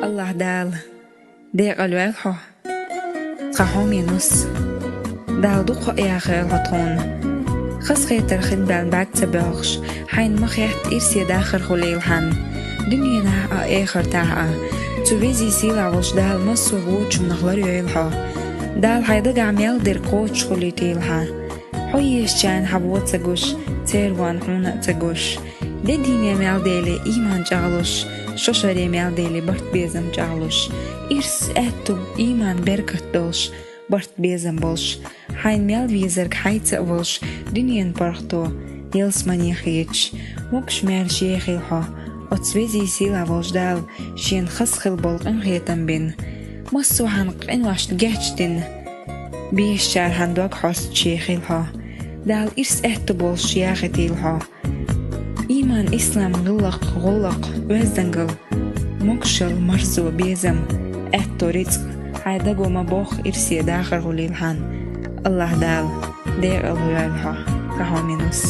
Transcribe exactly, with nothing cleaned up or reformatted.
Аллахь Дала, декъала йойла хьо, тха хьоме нус. Дала дукха яхийла хьо тхуна. Хазахетар хилбаьлла бӀаьрг ца боьлхуш, хьайна ма хетта ирсе дахар хулийла хьан. Дуьненахь а, эхартахь а. Цу веза-сийлахь волчу Дала массо а вочунах лар йойла хьо. Дала хьайн дагахь мел дерг кхочуш хилийтийла хьан. Хьо ешачарна хьан вон ца гуш, церан вон хьуна а ца гуш. Де дийне мел дели, ийман чӀагӀлуш, шо шаре мел дели, барт-безам чӀагӀлуш. Ирс, аьтту, ийман, беркат долуш, барт-безам болуш. Хьайна мел везарг хьайца а волуш, дуьненан паргӀато, ялсамане хеташ. Могуш-маьрша ехийла хьо, оцу веза-сийлахь волчу Дала шена хазахилла болу къинхетам бина. Массо а хьан къиношна гечдина. Бешачара хьан дог хьостуш ехийла хьо. Дала ирс, аьтту болуш яхийтийла хьо. Ийман, ислам, гӀиллакх, гӀуллакх, оьздангалла, могушалла, марзо, безам, аьтту, рицкъ, хьайн даго ма бохху ирсе дахар хулийла хьан. Аллахь Дала, декъала йойла хьо, тха хьоме нус.